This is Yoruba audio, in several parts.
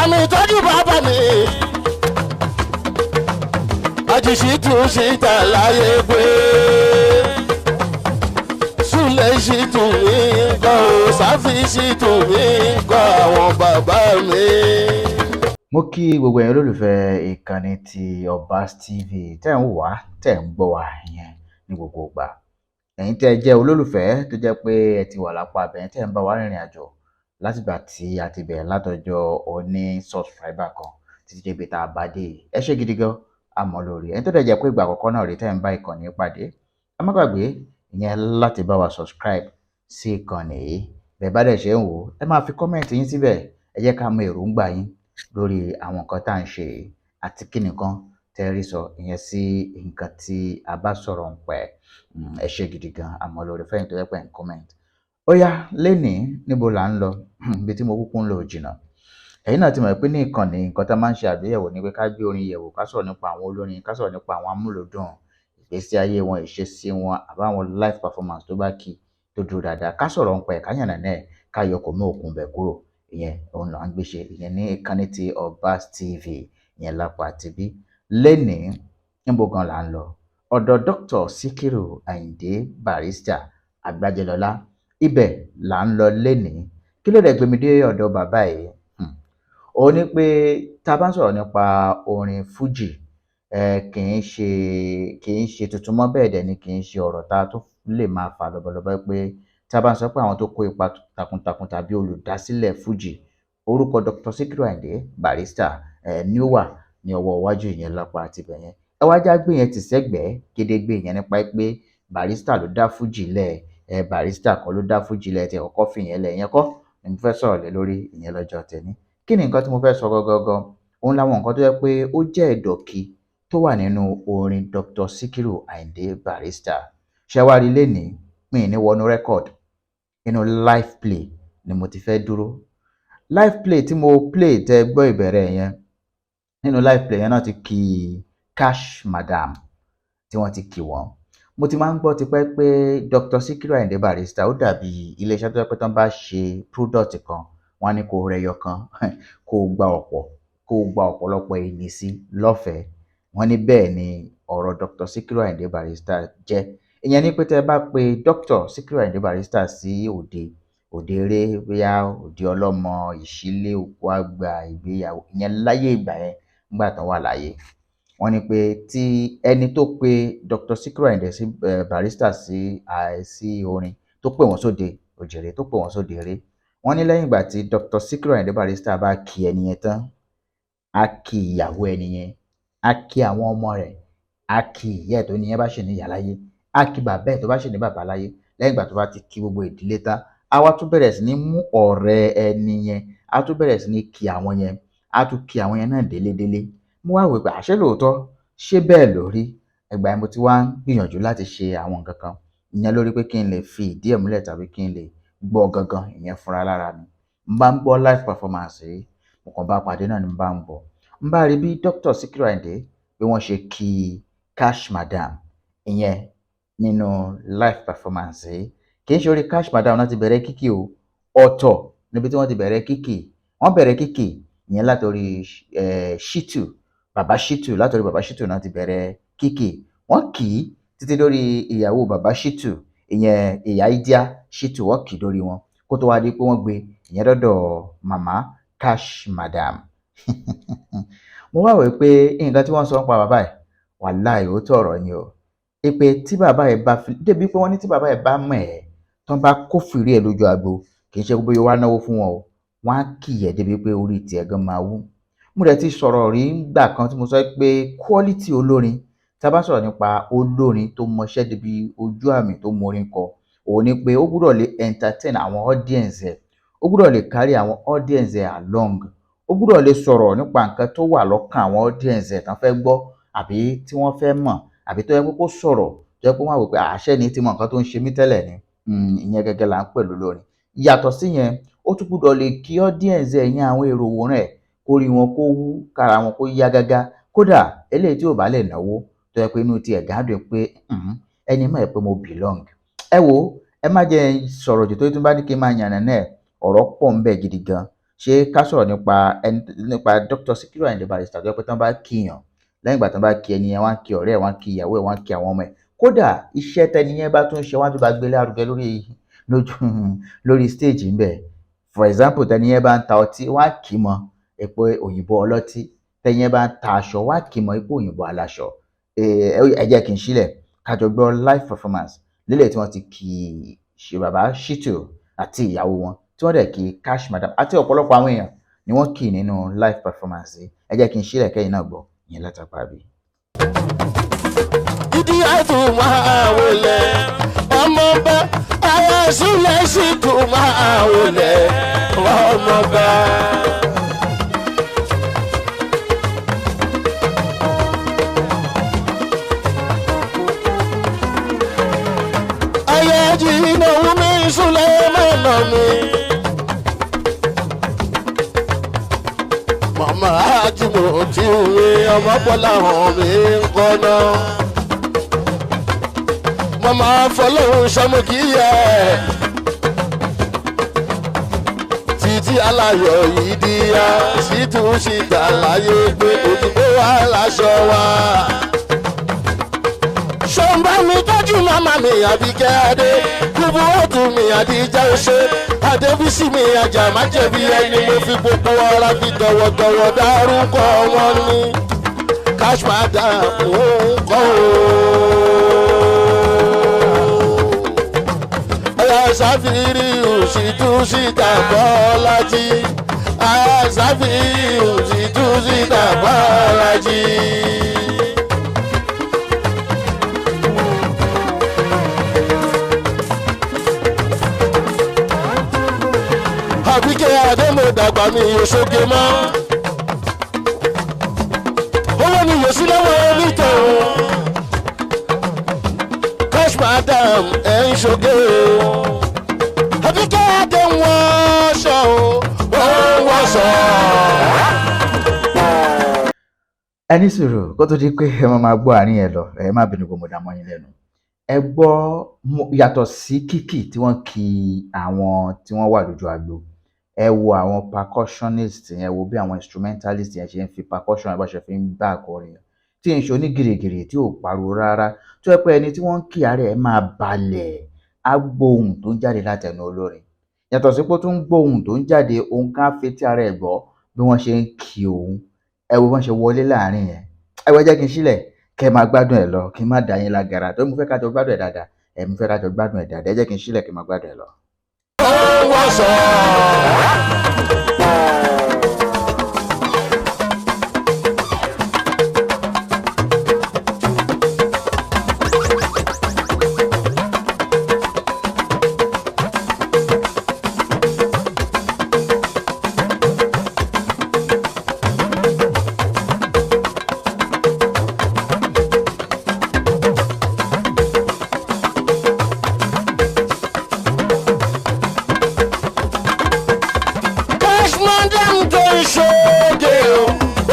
Bàmí tọ́jú bàbá mi. Àjìṣí tún síta láyé gbé. Súlẹ̀ ṣì tún mí kọ́ ò, Sáfì ṣì tún mí kọ́ àwọn bàbá mi. Mo kí gbogbo ẹ̀yin olólùfẹ́ ìkànnì ti Obas TV tẹ́ ń wò wá, tẹ́ ń gbọ́ wá, ìyẹn ní gbogbo ìgbà. Ẹ̀yin tẹ́ ẹ jẹ́ olólùfẹ́ tó jẹ́ pé ẹ ti wà lápá abẹ́yẹn tẹ́ ń bá wa rìnrìn àjò látìgbà tí a ti bẹ̀rẹ̀ látọjọ́ oní subscriber kan títí débi tá a bá dé yìí. Ẹ ṣé gidi gan, àmọ́ lórí ẹ̀yin tó dẹ̀ jẹ́ pé ìgbà àkọ́kọ́ náà rí tẹ́ ń bá ìkànnì pàdé, ẹ má gbàgbé ìyẹn láti bá wa subscribe sí ìkànnì yìí. Bẹ́ẹ̀ bá dẹ̀ ṣe ń wò ó, ẹ máa fi comment yín síbẹ̀. Ẹ jẹ́ ká mọ èròǹgbà yín lórí àwọn nǹkan tá à ń ṣe yìí àti kí nìkan tẹ́ rí sọ ìyẹn sí nǹkan tí a bá sọ̀rọ̀ ń pẹ́. Ẹ ṣé gidi gan, àmọ́ lórí fẹ́yìn tó yẹ pé ń comment. Ó yá, lénìí, níbo là ń lọ? Ibi tí mo kúkú ń lọ ò jìnnà. Ẹ̀yin náà ti mọ̀ pé ní ìkànnì, nǹkan tá a máa ń ṣe àgbéyẹ̀wò ni pé ká gbé orin yẹ̀wò, ká sọ̀rọ̀ nípa àwọn olórin, ká sọ̀rọ̀ nípa àwọn amúlùúdùn, ìgbésí ayé wọn, ìṣesí wọn, àbáwọn live performance tó bá kí tó dúró dáadáa, ká sọ̀rọ̀ nípa ẹ̀, ká yànnàná ẹ̀, ká yọ kò mú òkun bẹ̀ kúrò. Ìyẹn òun là ń gbé ṣe ìyẹn ní ìkànnì ti Obas TV ìyẹn lápá tibí. Lénìí, níbo gan là ń lọ? Ọ̀dọ̀ Dr. Sikiru Ayinde Barrister Agbájélọlá, ibẹ̀ là ń lọ lénìí. Kí ló dẹ̀ gbé mi dé ọ̀dọ̀ bàbá yìí? Òun ni pé tá a bá ń sọ̀rọ̀ nípa orin Fuji, kì í ṣe tuntun mọ́, bẹ́ẹ̀ dẹ̀ ni kì í ṣe ọ̀rọ̀ tá a tún lè máa fà lọ́bọ̀lọ́bọ̀ pé tá a bá ń sọ pé àwọn tó kó ipa takuntakun tàbí olùdásílẹ̀ Fuji, orúkọ Dr. Sikiru Ayinde Barrister ní ó wà ní ọwọ́ iwájú ìyẹn lápá tibẹ̀ yẹn. Ẹ wá já gbé yẹn tì sẹ́gbẹ̀ẹ́ gédégbé yẹn nípa pé Barrister ló dá Fuji lẹ̀, Barrister kọ́ ló dá Fuji lẹ̀, tí ẹ kọ́kọ́ fi yẹn lẹ̀, ìyẹn kọ́ ni mo fẹ́ sọ̀rọ̀ lé lórí ìyẹn lọ́jọ́ tẹ̀ní. Kí ni nǹkan tí mo fẹ́ sọ gangan? Òun làwọn nǹkan tó jẹ́ pé ó jẹ́ ẹ̀dọ̀kí tó wà nínú orin Dr. Sikiru Ayinde Barrister. Ṣé wá rí lénìí, mi ì ní wọnú record, inú live play ni mo ti fẹ́ dúró. Live play tí mo play tẹ́ gbọ́ ìbẹ̀rẹ̀ yẹn, nínú live play yẹn náà ti kí Cash Madam tí wọ́n ti kí wọ́n. Mo ti máa ń gbọ́ tipẹ́ pé Dr. Sikiru Ayinde Barrister, ó dàbí iléeṣẹ́ tó jẹ́ pé tán bá ṣe product kan, wọ́n á ní kó rẹyọ kan, kó gba ọ̀pọ̀, kó gba ọ̀pọ̀lọpọ̀ ìnísí lọ́fẹ̀ẹ́. Wọ́n ní bẹ́ẹ̀ ni ọ̀rọ̀ Dr. Sikiru Ayinde Barrister jẹ́. Ìyẹn ni pé tẹ́ ẹ bá pe Dr. Sikiru Ayinde Barrister sí òde, òde eré, bóyá òde ọlọ́mọ, ìṣílé, òkú àgbà, ìgbéyàwó, ìyẹn láyé ìgbà yẹn nígbà tán wà láyé, wọ́n ní pé tí ẹni tó pe Dr. Sikiru Ayinde sí Barrister sí orin, tó pè wọ́n sóde òjèrè, tó pè wọ́n sóde eré, wọ́n ní lẹ́yìn ìgbà tí Dr. Sikiru Ayinde Barrister bá kí ẹni yẹn tán, á kí ìyàwó ẹni yẹn, á kí àwọn ọmọ rẹ̀, á kí ìyá ẹ̀ tó ní yẹn bá ṣì ní ìyá láyé, á kí bàbá ẹ̀ tó bá ṣì ní bàbá láyé. Lẹ́yìn ìgbà tó bá ti kí gbogbo ìdílé tán, á wá tún bẹ̀rẹ̀ sí ní mú ọ̀rẹ́ ẹni yẹn, á tún bẹ̀rẹ̀ sí ní kí àwọn yẹn, á tún kí àwọn yẹn náà délédélé. Mo wá wò pé àṣé lóòótọ́, ṣé bẹ́ẹ̀ ló rí? Ìgbà yẹn mo ti wá ń gbìyànjú láti ṣe àwọn nǹkan kan ìyẹn lórí pé kí n lè fi ìdí ẹ̀ múlẹ̀ tàbí kí n lè gbọ́ gangan ìyẹn fúnra lára mi. Mo bá ń gbọ́ live performance yìí, mo kàn bá pàdé náà ni mo bá ń gbọ́. N bá rí bí Dr. Sikiru Ayinde bí wọ́n ṣe kí Cash Madam ìyẹn nínú live performance yìí. Kì í ṣe orí Cash Madam náà ti bẹ̀rẹ̀ kíkì o, ọ̀tọ̀ níbi tí wọ́n ti bẹ̀rẹ̀ kíkì. Wọ́n bẹ̀rẹ̀ kíkì ìyẹn látòrí Shitu, bàbá Shitu, látòrí bàbá Shitu náà ti bẹ̀rẹ̀ kíkì. Wọ́n kì í títí lórí ìyàwó bàbá Shitu, ìyẹn ìyá Idia Shitu, wọ́n kì í lórí wọn kó tó wá di pé wọ́n gbé ìyẹn dọ́dọ̀ màmá Cash Madam. Mo wá wò pé nǹkan tí wọ́n sọ nípa bàbá yìí, wàláì, òótọ́ ọ̀rọ̀ ni o. Ìpè tí bàbá yìí bá fi débi pé wọ́n ní tí bàbá yìí bá mọ̀ ẹ́ tán, bá kófìrí ẹ̀ lójú agbo, kì í ṣe bóyá wàá náwó fún wọn o, wọ́n á kì í ẹ̀ débi pé orí tiẹ̀ gan máa wú. Mo dẹ̀ ti sọ̀rọ̀ rí nígbà kan tí mo sọ pé quality olórin, tá a bá sọ̀rọ̀ nípa olórin tó mọṣẹ́ débi ojú àmì, tó morin kọ, òun ni pé ó gbúdọ̀ lè entertain àwọn audience ẹ̀, ó gbúdọ̀ lè carry àwọn audience ẹ̀ along, ó gbúdọ̀ lè sọ̀rọ̀ nípa nǹkan tó wà lọ́kàn àwọn audience ẹ̀ tán fẹ́ gbọ́ àbí tí wọ́n fẹ́ mọ̀, àbí tó yẹ pé kó sọ̀rọ̀ tó yẹ pé wọ́n á wò pé àṣẹ ni tí mọ nǹkan tó ń ṣe mí tẹ́lẹ̀ ni. Ìyẹn gẹ́gẹ́ là ń pè lólórin. Yàtọ̀ síyẹn, ó tún gbúdọ̀ lè kí audience ẹ̀ yẹn, àwọn èrò wòran ẹ̀, kó rí wọn kó wú, kára wọn kó yá gágá. Kódà eléyìí tí ò bá lè náwó, tó yẹ pé inú tiẹ̀ gán dùn pé ẹni mọ̀ ẹ́ pé mo belong. Ẹ wo, ẹ má jẹ́ n sọ̀rọ̀ jù, torí tí n bá ní kí n máa yànnàná ẹ̀, ọ̀rọ̀ pọ̀ ńbẹ̀ gidi gan. Ṣé ká sọ̀rọ̀ nípa ẹni nípa Dr. Sikiru Ayinde Barrister tó jẹ́ pé tán bá kíyàn, lẹ́yìn ìgbà tán bá kí ẹni yẹn, wọ́n á kí ọ̀rẹ́ ẹ̀, wọ́n á kí ìyàwó ẹ̀, wọ́n á kí àwọn ọmọ ẹ̀. Kódà iṣẹ́ tẹni yẹn bá tún ṣe, wọ́n á tún bá gbé lárugẹ lórí lójú lórí stage ńbẹ̀. For example, tẹni yẹn bá ń ta ọtí, wọ́n á kì í mọ́ epo òyìnbó ọlọ́tí. Tẹni yẹn bá ń ta aṣọ, wọ́n á kì í mọ́ epo òyìnbó aláṣọ. Ẹ jẹ́ kí n sílẹ̀ ká jọ gbọ́ live performance lélẹ̀ tí wọ́n ti kì í ṣe bàbá Shittu àti ìyàwó wọn, tí wọ́n dẹ̀ kí Cash Madam àti ọ̀pọ̀lọpọ̀ àwọn èèyàn ni wọ́n kì í nínú live performance yìí. Ẹ jẹ́ kí n sílẹ̀ kẹ́yìn náà gbọ́ ìyẹn látàpá bí. Ìdí àtún máa wọlé ọmọ bá ara sílẹ̀ Shittu máa wọlé ọmọ bá. Ayájí ìnáwó mi Sùlẹ́mánà mi. Màmá Ajímọ̀ tí mi ọmọ Bọ́lá hàn mí ń kọ́nà. Màmá Fọlọ́run ṣàmùkíyẹ. Títí aláyọ̀ yìí díyà, Shittu ṣìtà láyé pé òdìbò wà láṣọ wa. Ṣọ̀nbá mi tọ́jú màmá mi Àbíkẹ́ Adé, kúbú ọ̀tún mi Àdìjà Ọ̀ṣẹ́, Adébísí mi Àjà má jẹ̀bi ẹni mo fi gbogbo ara fi tọ̀wọ̀tọ̀wọ̀ dárúkọ wọn ni. Cash Madam ń kọ́ o. Ọ̀yà Sáfìrí Shittu Ṣìtà Bọ́lájí. Ọ̀yà Sáfìrí Shittu Ṣìtà Bọ́lájí. Àbíkẹ́ Adé mo dàgbà mi ò ṣoge mọ́. Owó ni yóò sí lọ́wọ́ onítọ̀hún. Cash Madam ẹ̀ ń ṣoge o. Àbíkẹ́ Adé ń wọṣọ o, ó ń wọṣọ. Ẹ ní sùúrù kó tó di pé ẹ máa gbọ́ àárín ẹ lọ, ẹ má bínú pé mo dà mọ́ yín lẹ́nu. Ẹ gbọ́, yàtọ̀ sí kíkì tí wọ́n kí àwọn tí wọ́n wà lójú agbo, ẹ wo àwọn percussionist yẹn, wo bí àwọn instrumentalist yẹn ṣe ń fi percussion yẹn bá ṣe fi ń bá akọrin yẹn, tí ń ṣe onígìrìgìrì tí ò pariwo rárá, tó yẹ pé ẹni tí wọ́n ń kí ara ẹ̀ máa balẹ̀, á gbọ́ ohùn tó ń jáde látẹnu olórin. Yàtọ̀ sí pé ó tún ń gbọ́ ohùn tó ń jáde, òun kan á fetí ara ẹ̀ gbọ́ bí wọ́n ṣe ń kí òun. Ẹ wo bí wọ́n ṣe wọlé láàrin yẹn. Ẹ wá jẹ́ kí n sílẹ̀ kẹ́ ẹ máa gbádùn ẹ̀ lọ, kí n má dà yín lágara torí mo fẹ́ ká jọ gbádùn ẹ̀ dáadáa. Ẹ mo fẹ́ ká jọ gbádùn ẹ̀ dáadáa. Ẹ jẹ́ kí n sílẹ̀ kí n máa gbádùn ẹ̀ lọ. Ó ń wọṣọ. Cash Madam tó ń ṣoge o,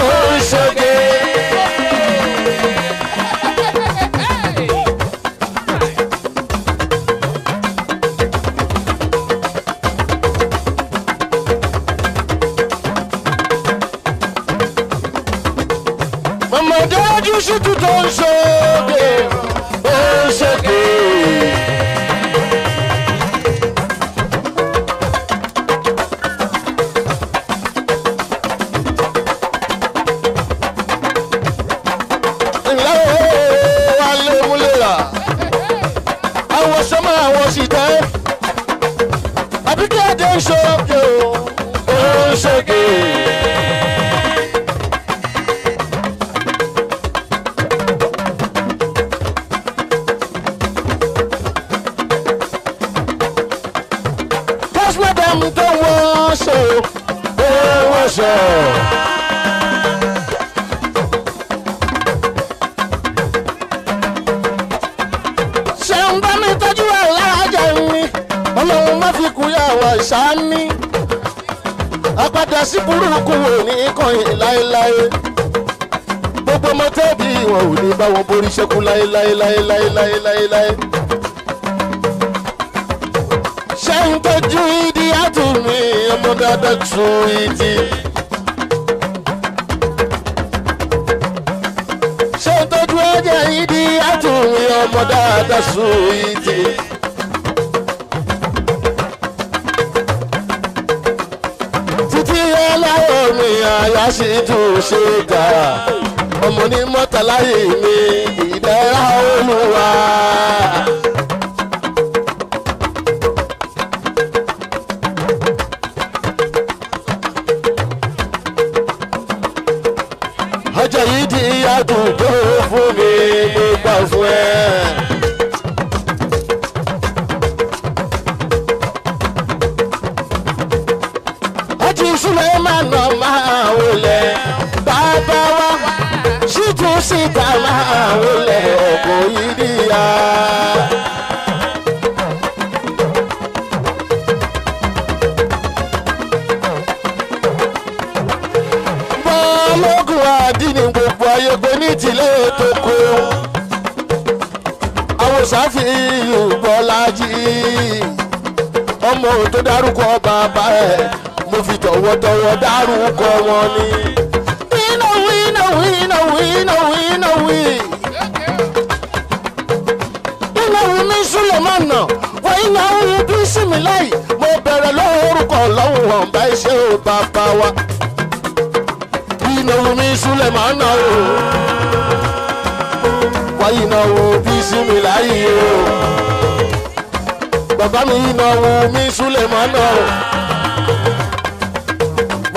ó ń ṣoge. Màmá Dájú Shittu tó ń ṣoge, ó ń ṣoge. Ńlá o, alẹ́ múlẹ̀ àwọn sọ́mọ́ àwọn sì tẹ́. Àbíkẹ́ Adé ń ṣoge o, ó ń ṣoge. Cash Madam tó wọ́ṣọ, ó wọ́ṣọ. Ṣé ń bá mi tọ́jú alájà mi? Ọlọ́run má fi kú yàwó ìsámi. Àpàdà sí burúkú wò ní ìkànnì láéláé. Gbogbo ọmọ tẹ́bí wọn ò ní bá wọn borí ṣẹ́kù láéláéláéláéláéláé. Ṣé ń tọ́jú ìdí àtúnmí ọmọ dáadáa tu ìdí. Ṣé ń tọ́jú ẹ̀jẹ̀ ìdí àtúnwí ọmọ dáadáa sùn ìdí. Títí aláwọ̀ mi àyà sì tún ṣe gà. Ọmọ ní mọ́tàláyé mi ìdẹ́ra Olúwa. Ọjọ́ yìí di àdúgbò fún mi mo gbà fún ẹ. Ọjọ́ Suleiman máa wọlé bàbá wa ṣíjú síta máa wọlé ọkọ̀ yìí díyà. Balógun àdínní gbogbo ayé gbé ní tìlé tó kó. Àwọn sáfìyù Bọ́lájí ọmọ tó dárúkọ bàbá ẹ̀ mo fi tọ̀wọ̀tọ̀wọ̀ dárúkọ wọn ni. Iná wí iná wí iná wí iná wí iná wí. Iná wí mi Sulemana wọ iná wí bí Similayi mo bẹ̀rẹ̀ lórúkọ lọ́wọ́ ọ̀nba iṣẹ́ ò bàbá wa. Iná wí mi Sulemana o wọ iná wí bí Similayi o. Bàbá mi iná wí mi Sulemana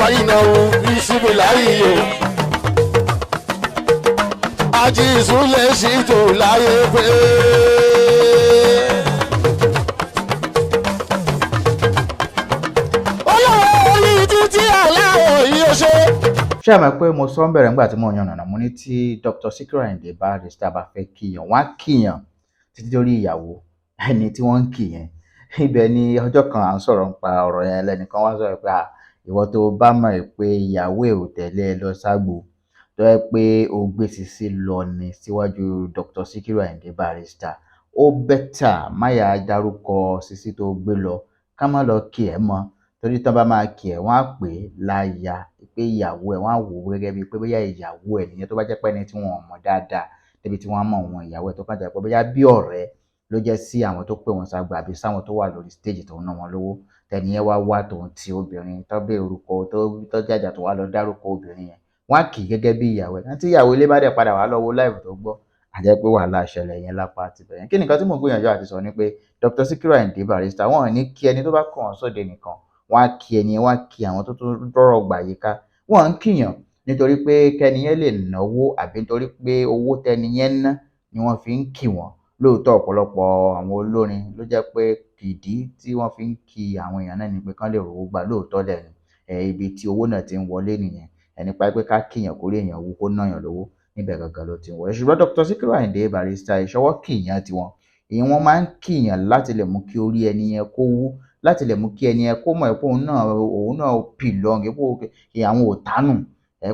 o iná wo ìsinmi láyé o. Ajísù lè ṣètò láyé pé. Olówó orí títí aláwọ̀ yìí ó ṣe. Ṣé ẹ mọ̀ pé mo sọ ń bẹ̀rẹ̀ nígbà tí mo yan nànà mo ní tí Dr. Sikiru Ayinde Barrister bá fẹ́ kíyàn wọ́n á kíyàn títí dórí ìyàwó ẹni tí wọ́n ń kì yẹn. Ibẹ̀ ni ọjọ́ kan à ń sọ̀rọ̀ nípa ọ̀rọ̀ yẹn lẹ́nìkan wá sọ̀rọ̀ pé ìwọ tó bá mọ̀ pé ìyàwó ẹ̀ ò tẹ̀lé ẹ lọ ságbo tó yẹ pé o gbé sisi lọ ní síwájú Dr. Sikiru Ayinde Barrister ó bẹ́tà má yà á dárúkọ sisi tó gbé lọ ká má lọ kì ẹ́ mọ́ torí tán bá máa kì ẹ́ wọ́n á pè é láya pé ìyàwó ẹ̀ wọ́n á wò ó gẹ́gẹ́ bíi pé bóyá ìyàwó ẹ̀ nìyẹn tó bá jẹ́ pé ẹni tí wọ́n mọ̀ dáadáa débi tí wọ́n mọ̀ wọn ìyàwó ẹ̀ tó kàn jẹ́ pé bóyá bí ọ̀rẹ́ ló jẹ́ sí àwọn tó pè wọ́n ságbà àbí sáwọn tó wà lórí stage tó ń ná wọn lówó tẹni yẹn wá wá tòun ti obìnrin tó bẹ orúkọ tó jàjà tó wá lọ dárúkọ obìnrin yẹn wọn á kì í gẹ́gẹ́ bí ìyàwó ẹ̀ tí ìyàwó ilé bá dẹ̀ padà wá lọ́wọ́ láìpẹ́ tó gbọ́ àjẹ́ pé wàhálà ṣẹlẹ̀ yẹn lápá tibẹ̀ yẹn. Kí nìkan tí mò ń gbìyànjú àti sọ ni pé Dr. Sikiru Ayinde Barrister wọn ò ní kí ẹni tó bá kàn wọ́n sóde nìkan wọn á kí ẹni wọn á kí àwọn tó tún rọrọ̀ gbà yíká wọn ń kíyàn nítorí pé kẹ́ni yẹn lè náwó àbí nítorí pé owó tẹ́ni yẹn ná ni wọ́n fi ń kì wọ́n. Lóòótọ́ ọ̀pọ̀lọpọ̀ àwọn olórin ló jẹ́ pé ìdí tí wọ́n fi ń kí àwọn èèyàn náà ni pé kán lè rówó gbà lóòótọ́ dẹ̀ ni ibi tí owó náà ti ń wọlé nìyẹn nípa pé ká kíyàn kórè èèyàn wú kó náyàn lówó níbẹ̀ gangan ló ti ń wọlé. Ṣùgbọ́n Dr. Sikiru Ayinde Barrister ìṣọwọ́ kíyàn tiwọn èyí wọ́n máa ń kíyàn láti lè mú kí orí ẹni yẹn kó wú láti lè mú kí ẹni yẹn kó mọ̀ pé òun náà belong pé àwọn ò tánù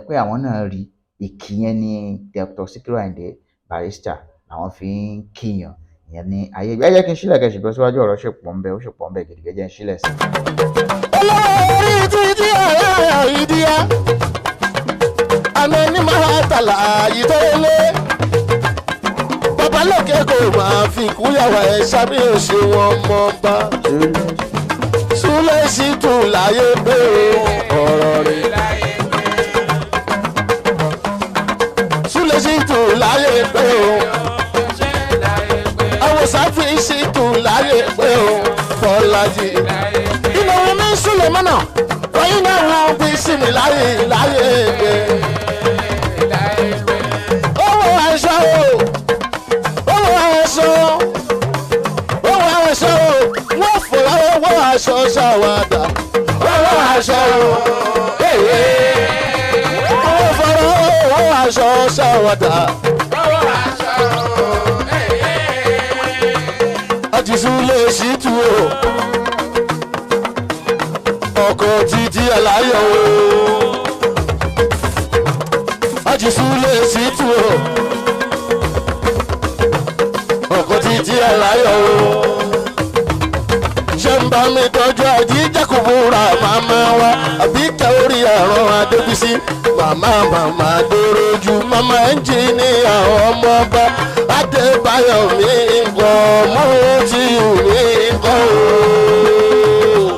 pé àwọn náà rí ìkíyẹn ní Dr. Sikiru Ayinde Barrister làwọn fi ń kíyàn ìyẹn ní ayé ẹ jẹ́ kí n sílẹ̀ kẹ́ ṣùgbọ́n síwájú ọ̀rọ̀ ṣe pọ̀ ń bẹ ó ṣe pọ̀ ń bẹ gidigidi jẹ́ n sílẹ̀ sí. Olówó orí títí aláwọ̀ yìí díyà àná ní máa tàlà yìí tó lé bàbá lókè kò máa fi kúyàwó ẹ̀ sábẹ́ òṣè wọn mọ́ bá Súlẹ̀ sí tù láyé pé ọ̀rọ̀ rẹ̀ Súlẹ̀ sí tù láyé pé àwọn sáfì sí tù láyé pé Bọ́lájí iná wọn mi Sulemana wọ́n iná wọn bí sinmi láyé láyé pé owó aṣọ owó aṣọ owó aṣọ wọ́n fọlá owó aṣọ ṣàwádà owó aṣọ wọ́n fọlá owó aṣọ ṣàwádà. Àjísù lè ṣí tu o ọkọ̀ títí aláyọ̀ o Àjísù lè ṣí tu o ọkọ̀ títí aláyọ̀ o ṣé ń bá mi tọ́jú àjíjà kò búra màmá Adébísí màmá màmá Adéròjú màmá ẹnjìníà ọmọ ọba Adébáyọ̀ mi ń kọ́ Mútíù mi ń kọ́ o.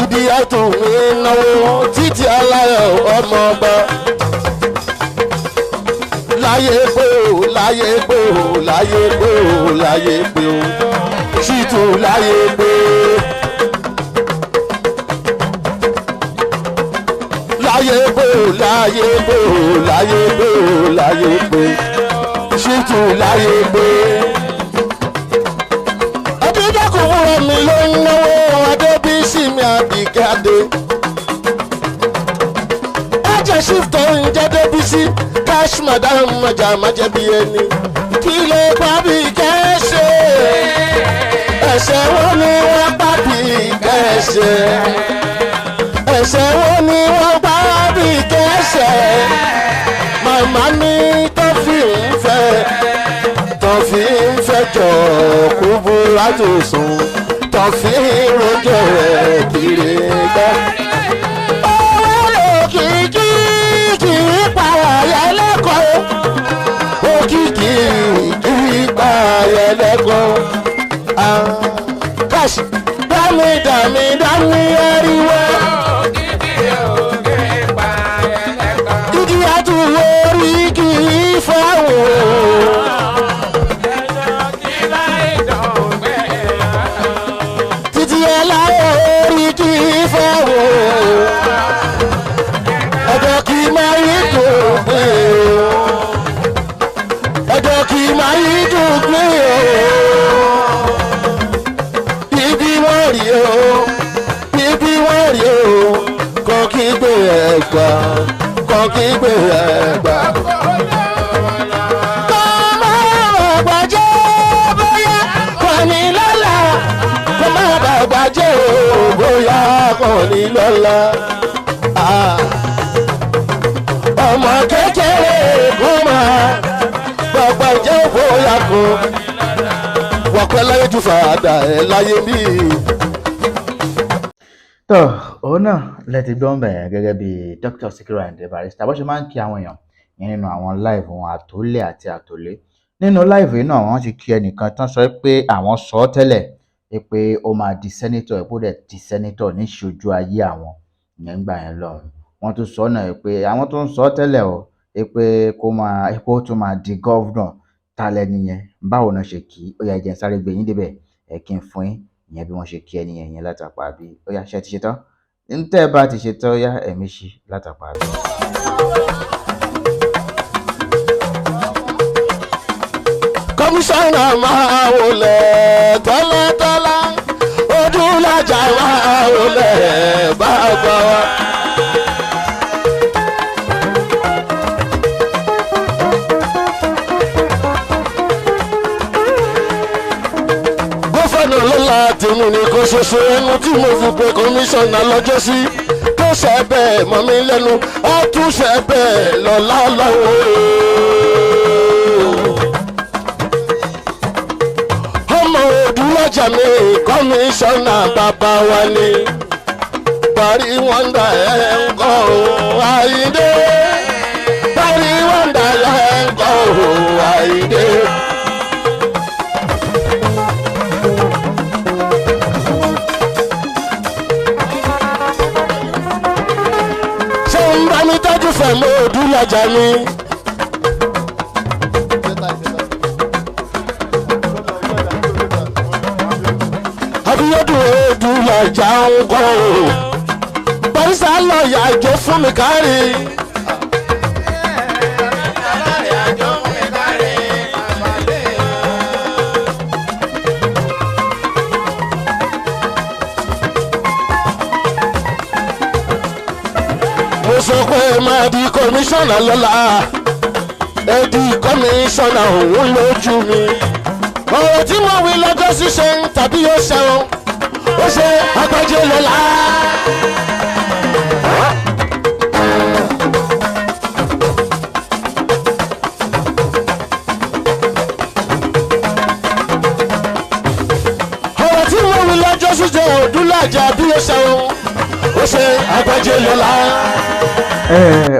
Ìdí àtún mi náwó títí aláyọ̀ ọmọ ọba. Láyé pé o, láyé pé o, láyé pé o, láyé pé o, ṣìtú láyé pé. Láyé pé o, láyé pé o, láyé pé o, láyé pé, ṣìtú láyé pé. Adédákùn fúnra mi ló ń náwó Adébísí mi Àbíkẹ́ Adé. Ẹ̀jẹ̀ ṣìftọ̀ ń jẹ́ Débísí. Cash madam maja maja bí ẹni kí ló pa bí kẹ́sẹ̀ ẹ̀ṣẹ̀ wo ni wọ́n pa bí kẹ́sẹ̀ ẹ̀ṣẹ̀ wo ni wọ́n pa bí kẹ́sẹ̀ màmá mi tó fi ń fẹ́ tó fi ń fẹ́ jọ kúbú láti sùn tó fi ń rojọ́ rẹ̀ kiri gbọ́. Owó lòkìkí kì í pa àyà lẹ́kọ̀ọ́ òkìkí kì í pa àyà lẹ́kọ̀ọ́. Káṣí dámì dámì dámì ariwo. Igi àtúwò orí kì í fáwọn. Títí aláwọ̀ orí kì í fáwọn. Ọjọ́ kì í máa yí dùn pé o. Ọjọ́ kì í máa yí dùn pé o. Ibi wọ́n rí o, ibi wọ́n rí o, kọ́ kí gbé ẹ̀gbà, kọ́ kí gbé ẹ̀gbà. Kọ́ máa bàjẹ́ bóyá kọ́ ní lọ́la. Kọ́ máa bàjẹ́ o bóyá kọ́ ní lọ́la. Ọmọ kékeré kó máa gbọgbọ jẹ́ bóyá kó wọ́pẹ́ láyé ju fàdà ẹ̀ láyé bí. Tó òun náà lẹ ti gbọ́ ń bẹ̀ yẹn gẹ́gẹ́ bí Dr. Sikiru Ayinde Barrister bó ṣe máa ń kí àwọn èèyàn yẹn nínú àwọn live wọn àtòlé àti àtòlé. Nínú live yìí náà wọ́n ti kí ẹnìkan tán sọ pé àwọn sọ ọ́ tẹ́lẹ̀ pé ó máa di sẹ́nítọ̀ ẹ̀ kó dẹ̀ di sẹ́nítọ̀ níṣojú ayé àwọn ìyẹn ń gbà yẹn lọ́hùn. Wọ́n tún sọ náà pé àwọn tó ń sọ ọ́ tẹ́lẹ̀ o pé kó máa kó tún máa di gọ́vnọ̀ ta lẹni yẹn báwo náà ṣe kí ó yá jẹ́ n sáré gbé yín débẹ̀ ẹ̀ kí n fún yín ìyẹn bí wọ́n ṣe kí ẹni yẹn látàpá bí ó yá ṣe ti ṣe tán ń tẹ́ ẹ bá ti ṣe tán ó yá ẹ̀mí ṣí látàpá bí. Kọmíṣánná máa wọlé tọ́látọ́lá ojúlájà máa wọlé bàbá wa. Gófẹ̀nà lọ́la tèmi nìkan ṣoṣo ẹnu tí mo fi pe kọmíṣánná lọ́jọ́ sí tó ṣe bẹ́ẹ̀ mọ́ mi lẹ́nu ó tún ṣe bẹ́ẹ̀ lọ́lá lọ́wọ́. Ọmọ òdúlọ́jà mi kọmíṣánná bàbá wa ni Parí wọ́ndà ẹ̀ ń kọ́ ò Àyìndé Parí wọ́ndà ẹ̀ ń kọ́ ò Àyìndé. Ṣé ń bá mi tọ́jú fẹ̀mọ́ òdúlọ́jà mi? Abíọ́dún Odúlàjà ń kọ́ o. Barrister lọ́ọ̀yà jẹ́ fún mi kárí. Mo sọ pé máa di kọmíṣánná lọ́la. Ẹ di kọmíṣánná òun lójú mi. Ọ̀rọ̀ tí mo wí lọ́jọ́ ṣíṣe ń tàbí yóò ṣẹun ó ṣe agbájé lọ́la. Ọ̀rọ̀ tí mo wí lọ́jọ́ Jésù jẹ́ òdúlàjà bí ó ṣe ó ṣe àgbájé lọ́la.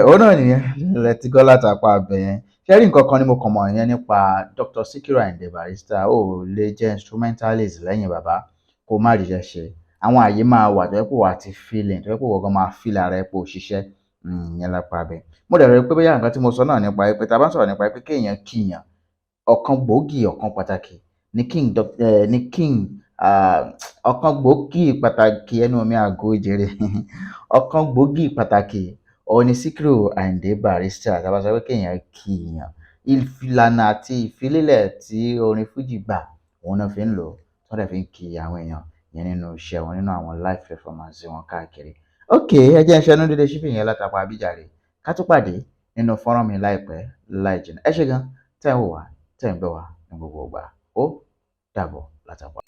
Òun náà nìyẹn lẹ́tí gọ́ látàpá abẹ yẹn. Ṣé rí nǹkan kan ni mo kàn mọ̀ yẹn nípa Dr. Sikiru Ayinde Barrister. Ó lè jẹ́ instrumentalist lẹ́yìn bàbá kó má ríṣẹ́ ṣe. Àwọn àyè máa wà tó yẹ pé wà á ti feeling tó yẹ pé wọ́n gan máa feel ara ẹ pé ó ṣiṣẹ́ ìyẹn lápá abẹ. Mo dẹ̀ rò pé bóyá nǹkan tí mo sọ náà nípa pé tá a bá ń sọ̀rọ̀ nípa pé kéèyàn kíyàn, ọ̀kan gbòógì, ọ̀kan pàtàkì ní king ní king, ọ̀kan gbòógì pàtàkì, ẹnu mi àgọ́ ìjẹrẹ, ọ̀kan gbòógì pàtàkì òun ni Sikiru Ayinde Barrister. Tá a bá sọ pé kéèyàn kíyàn, ìlànà àti ìfilélẹ̀ tí orin fújì gbà, òun náà fi ń lò ó, tí wọ́n dẹ̀ fi ń kí àwọn èèyàn yẹn nínú iṣẹ́ wọn, nínú àwọn live performance wọn káàkiri. Ok, ẹ jẹ́ ń ṣẹnu dédé síbí yẹn látàpá abíjàre. Ká tó pàdé nínú fọ́nrán mi láìpẹ́ láì jìnnà. Ẹ ṣé gan tẹ́ ń wò wá, tẹ́ ń gbọ́ wá ní gbogbo ìgbà. Ó dàbọ̀ látàpá.